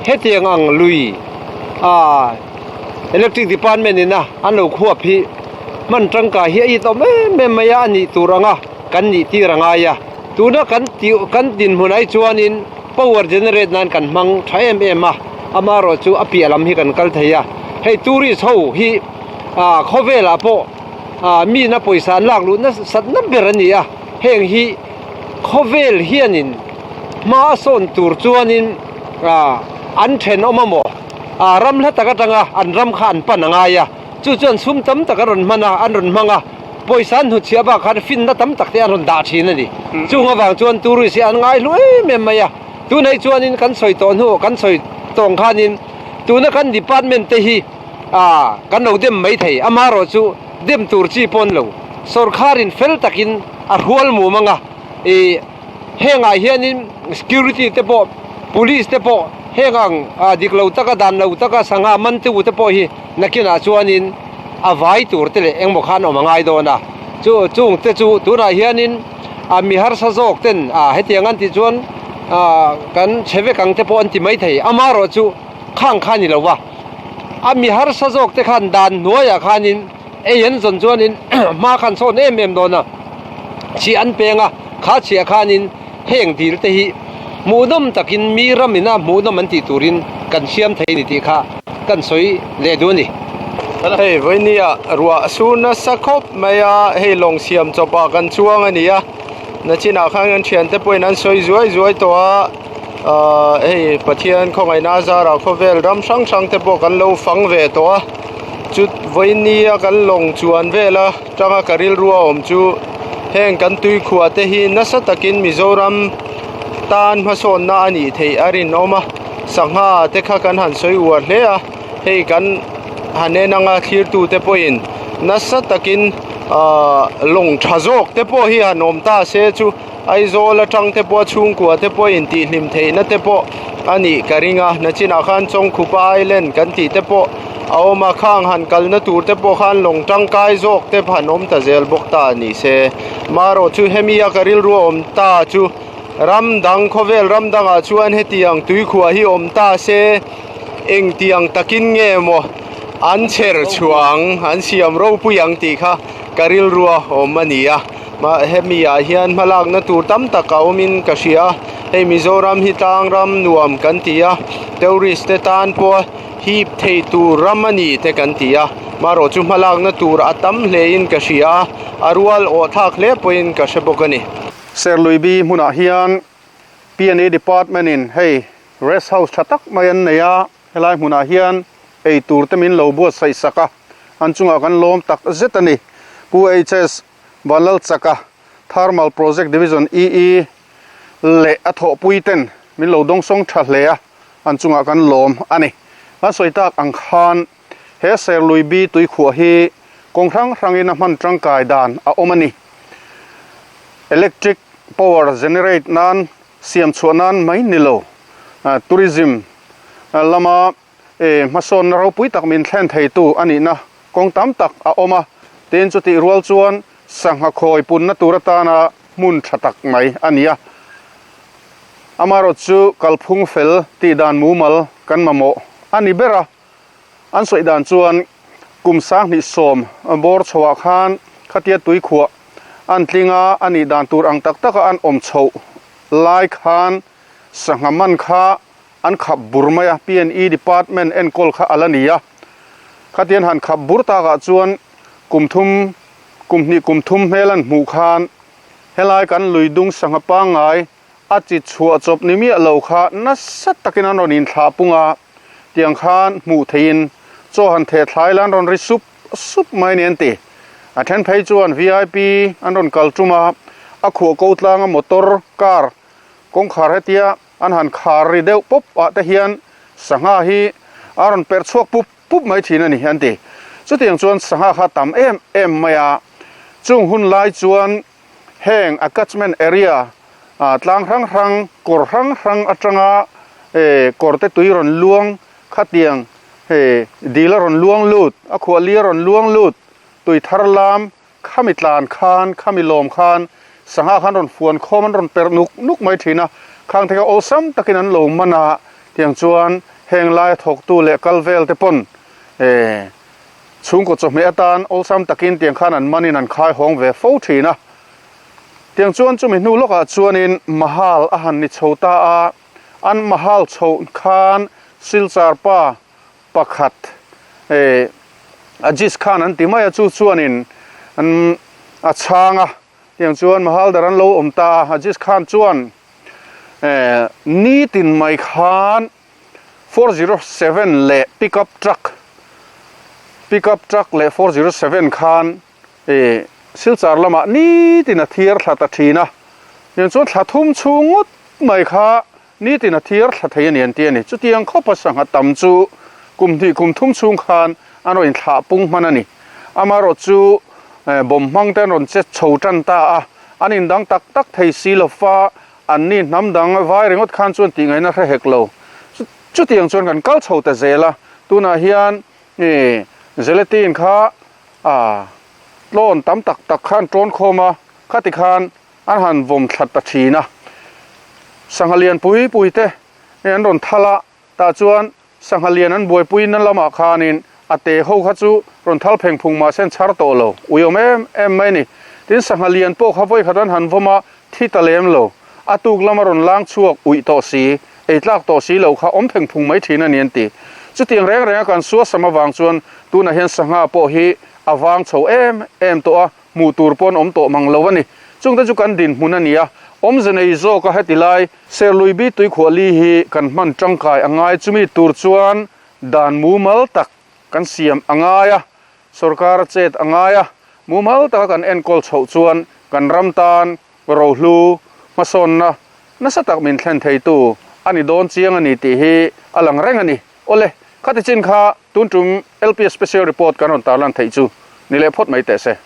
hetiang ang lui ah Electric Department in a an lo khuap hi hman tangkai hi a it awm em em mai a, a nih tur anga kan nih tir a ngai a, tuna kan tih kan dinhmun ai chuanin power generate nan kan hmang tha em em a, amaherawh chu a piah lam hi kan kal thei a, hei tourist ho hi ah khawvelah pawh ah mina pawisa an lak luh nasat na ber a ni a, heng hi khawvel hianin hma a sawn tur chuanin ah an thenawm a maw ah ram hla tak atanga an ram kha an pan a ngai a, chu chuan sum tam tak an rawn hman a an rawn hmang a. Pawisa an hnutchhiah bak khan finna tam tak te an rawn dah thin a ni. Chung avang chuan tourist hi an ngai hlu em em mai a. Tunah hi chuanin kan sawi tawh hnu kan sawi tawng khanin tuna kan department te hi ah kan lo dem mai thei. Amaherawh chu dem tur chi pawn lo. Sorkharin fel takin a hrual mum anga ih hengah hianin security te pawh police te pawh heng ang ah dik lo taka dan lo taka sangha man tu te pawh hi nakinah chuanin a vai tur te leh engmaw khan awm a ngai dawn a chu chung te chu tunah hianin a mi harsa zawk ten ah hetiang an tih chuan ah kan chhe vek ang te pawh an ti maithei amaherawh chu khang kha a ni lo va a mi harsa zawk te khan dan hnuaiah khanin ei an zawn chuanin hma khan sawn em em dawn a chhiah an peng a kha chhiah khanin heng dil te hi hmuhnawm takin mi ram ina hmuhnawm an tih turin kan siam thei a ni tih kha kan sawi leh duh a ni. Hei vawinia ruah sur nasa khawp mai a, hei lawng siam chawpah kan chuang a ni a, nachinah khan kan thiante pawhin an sawi zuai zuai tawh a, ahh hei Pathian khawngaihna a zarah khawvel ram hrang hrang te pawh kan lo fang ve tawh a, chu vawinia kan lawng chuan vel a. Tanga ka rilru a awm chu heng kan tuikhuah te hi nasa takin Mizoram tan hmasawnna a nih theih a rinawm a, sangha te kha kan han sawi uar hle a, hei kan han en anga thlirtute pawhin nasa takin ahh lawng tha zawk te pawh hi han awm ta se chu Aizawl atang te pawh chhungkua te pawh intihhlim theihna te pawh a nih ka ring a, nachinah khan Chawngkhupa Island kan tih te pawh a awm a, khang han kalna tur te pawh khan lawng tangkai zawk te han awm ta zel bawk ta a ni se. Marawh chu hemi a ka rilru a awm ta chu ram dang khawvel ram dangah chuan hetiang tuikhuah hi awm ta se engtiang takin nge maw an chher chhuah ang, an siam ropui ang tih kha ka rilru a awm a ni a. Hemi ah hian hmalakna tur tam tak a awmin ka hria a, hei Mizoram hi tlang ram nuam kan ti a, tourist te tan pawh hip thei tur ram a ni te kan ti a, marawh chu hmalakna tur a tam hle in ka hria a, a rual awh thlak hle pawhin ka hre bawk a ni. Serluibi hmunah hian PNA Department in hei rest house tha tak mai an nei a, helai hmunah hian ei tur te min lo buatsaih sak a, an chungah kan lawm tak zet a ni. Pu HS. Vanlalchaka, Thermal Project Division EE leh a thawhpui ten min lo dawngsawng tha hle a, an chungah kan lawm a ni. Kan sawi tak ang khan he Serlui bi tuikhuah hi kawng hrang hrangin a hman tangkai dan a awm a ni. Electric power generate nan siam chhuah nan mai ni lo, tourism lama Hmasawnna ropui tak min thlen theitu a nihna kawng tam tak a awm a, tin chutih rual chuan sangha khawi punna tur atana hmun tha tak mai a ni a. Amaherawh chu kalphung fel tih dan mumal kan mamawh a ni ber a, an sawi dan chuan kum 2010 bawr chhoah khan khatia tuikhuah an tling a, a nih dan tur ang tak taka an awm chhoh lai khan sangha man kha An khap bur mai a, PNE department enkawl kha a la ni a. Khatian han khap bur takah chuan kum thum, kum hnih kum thum hmel an hmuh khan helai kan lui dung sangha pangngai a chi chhuah chawp ni miah lo kha nasa takin an rawn inthlah pung a, tiang khan hmuh theihin chaw han theh thlai la an rawn ri sup sup mai ni an ti. A then phei chuan VIP an rawn kal tum a, a khuah ko tlanga motor, car, kawngkhar hetia. an han khar ri deuh pawp ah te hian sangha hi a rawn perh chhuak pup pup mai thin a ni an ti. Chutiang chuan sangha kha tam em em mai a, chung hun lai chuan heng a catchment area ah tlang hrang hrang kawr hrang hrang atanga eh kawr te tui rawn luang khatiang eh dil a rawn luang lut a khuah li a rawn luang lut tui thar lam Khami tlan khan, khami lawm khan sangha khan rawn fuan khawm an rawn perh nuk nuk mai thin a, khang te kha awlsam takin an lo man a, tiang chuan heng laia thawktu leh kal vel te pawn eh chhungkaw chawhmeh atan awlsam takin tiang khan an manin an khai hawng ve fo thin a. Tiang chuan chumi hnu lawkah chuanin Mahal a han ni chho ta a, an Mahal chhoh khan Silchar pa pakhat eh Aziz Khan an ti mai a chu chuanin an a chhang a tiang chuan Mahaldar an lo awm ta a Aziz Khan chuan eh nitin mai khan 407 leh pickup truck pickup truck leh 407 khan eh Silchar lamah nitin a thiar thla ta thin a tiang chuan thla thum chhung ngawt mai kha Nitin a thiar thla thei a ni an ti a ni. Chutiang khawpa sangha tam chu kum hnih kum thum chhung khan an rawn inthlah pung hman a ni. Amaherawh chu bomb hmang te an rawn che chho tan ta a, an indang tak tak thei si lo fa, an ni hnam dang vai ringawt khan chuan tih ngaihna hre hek lo. Chutiang chuan kan kal chho ta zel a, tunah hian gelatin kha tlawn tam tak tak khan tawn khawm a, khati khan An han vawm thlat ta thin a, sangha lian pui pui te an rawn thal a, tah chuan sangha lian an buaipui na lamah khanin a te ho kha chu rawn thal pheng phung mahse an chhar tawh lo, uiawm em em mai a ni. Tin, sangha lian pawh kha vawikhat an han vawm a, thi ta lem lo, a tuk lama rawn lang chhuak uih tawh si, ei tlak tawh si lo kha awm pheng phung mai thin a ni an ti. Chutiang reng renga kan suasam avang chuan tunah hian sangha pawh hi a vang chho em em tawh a, Hmuh tur pawh an awm tawh mang lo a ni. Chungte chu kan dinhmun a ni a, awmze nei zawk a heti lai Serlui bi tuikhuah li hi kan hman tangkai a ngai. Chumi tur chuan dan mumal tak kan siam a ngai a, sorkar a chet a ngai a, mumal taka kan enkawl chhoh chuan kan ram tan rohlu hmasawnna nasa tak min thlen theitu a ni dawn chiang a ni tih hi a lang reng a ni. Awle, khati chin kha tun tum LPS Special Report kan rawn tarlan theih chu ni leh phawt mai teh se.